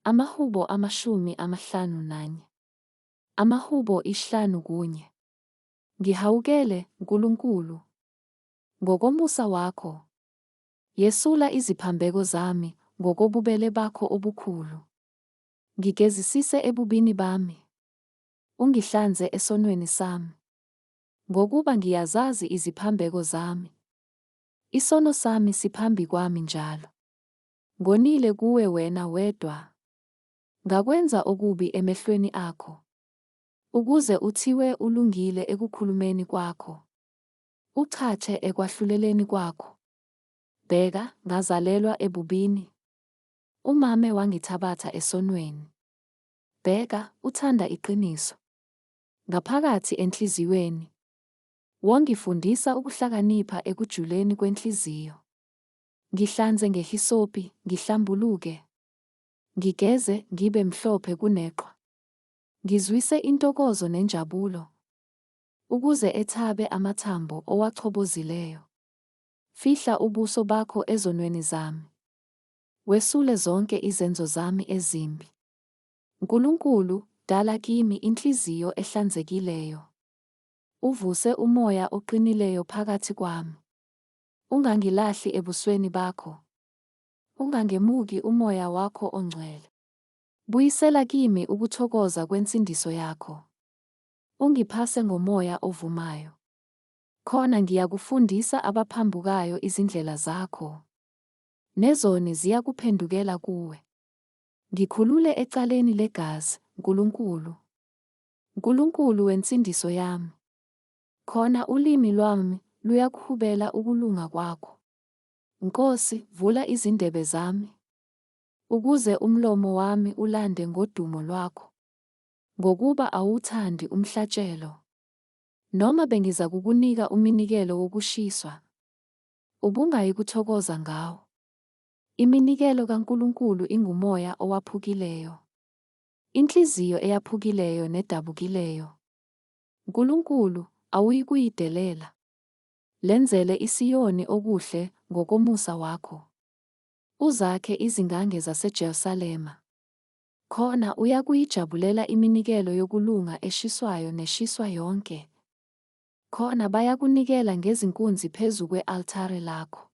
Amahubo 51. Amahubo 51. Ngihawukele, Nkulunkulu, ngokomusa wakho. Yesula iziphambeko zami ngokobubele bakho obukhulu. Ngigezisise ebubini bami, ungihlanze esonweni sami. Ngokuba ngiyazazi iziphambeko zami, isono sami siphambi kwami njalo. Ngonile kuwe wena wedwa, ngakwenza okubi emehlweni akho, ukuze uthiwe ulungile ekukhulumeni kwakho, uchache ekwahluleleni kwakho. Bheka, ngazalelwa ebubini, umame wangithabatha esonweni. Bheka, uthanda iqiniso ngaphakathi enhliziyweni, wongifundisa ukuhlakanipha ekujuleni kwenhliziyo. Ngihlanze ngehisopi, ngihlambuluke. Ngigeze, ngibe mhlophe kuneqhwa. Ngizwise intokozo nenjabulo, ukuze ethabe amathambo owachobozileyo. Fihla ubuso bakho ezonweni zami, wesule zonke izenzo zami ezimbi. Nkulunkulu, dala kimi inhliziyo ehlanzekileyo, uvuse umoya oqinileyo phakathi kwami. Ungangilahli ebusweni bakho, ungangemuki umoya wakho ongcwele. Buyisela kimi ukuthokoza kwensindiso yakho, ungiphase ngomoya ovumayo. Khona ngiyakufundisa abaphambukayo izindlela zakho, nezoni ziyakuphendukela kuwe. Ngikhulule ecaleni legazi, Nkulunkulu, Nkulunkulu wensindiso yami. Khona ulimi lwami luyakuhubela ukulunga kwakho. Nkosi, vula izindebe zami, ukuze umlomo wami ulande ngodumo lwakho. Ngokuba awuthandi umhlatshelo, noma bengizakukunika uminikelo wokushiswa, ubungayikuthokoza ngawo. Iminikelo kaNkulunkulu ingumoya owaphukileyo, inhliziyo eyaphukileyo nedabukileyo. Nkulunkulu, awuyikuyidelela. Lenzele iSiyoni okuhle ngokomusa wakho. Uzakhe izingange zaseJerusalema. Khona uyakuyijabulela iminikelo yokulunga eshiswayo neshiswa yonke. Khona bayakunikela ngezinkunzi phezu kwe-altare lakho.